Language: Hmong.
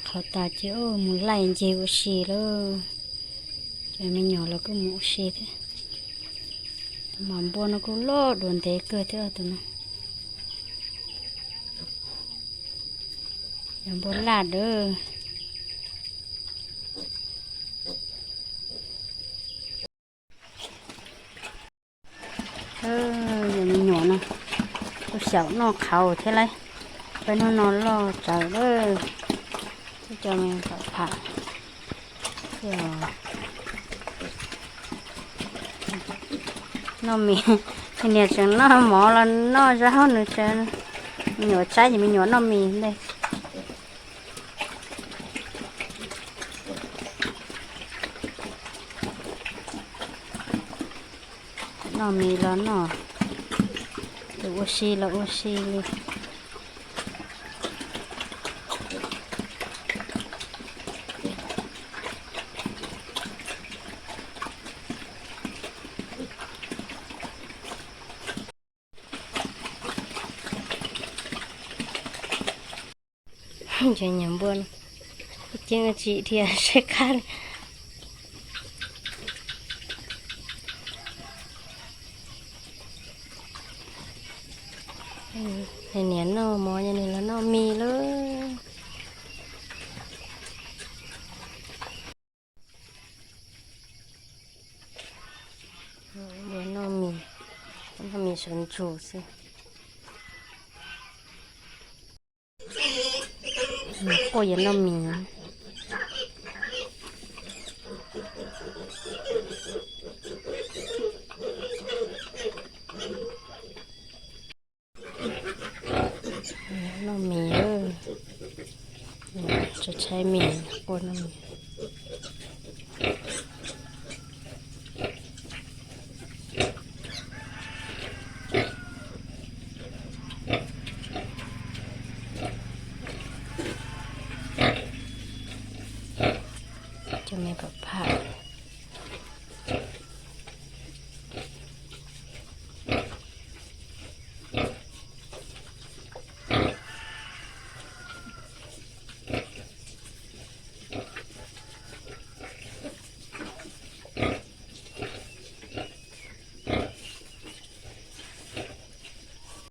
Qhov tas ces mus laij ncig ua si lawm. Cov me nyuam los kuj mus ua si thiab. Tus mas npua no kuj loj dua ntev kawg thiab tus no. Yog npua laj dawb. Yog me nyuam no kuj xyaum noj qhauv thiab lauj. Peb hnub no loj tsawv lawm. Cov me pam pham noj mis, niam tseem noj mov los noj zaj hauj nws tsev. Me nyuam tsab ces me nyuam noj mis ntej. Noj mis los noj, tus ua si los ua si li. Cov nyuam npua no, ceeb tsis dhia seb qab li. Niam noj mov, niam los noj mis lawm. Noj mis, noj mis sawv ntsug xwb. Quaj yuav noj mis. Noj mis, tshaib tshaib mis quaj noj mis. Cov me pam pham.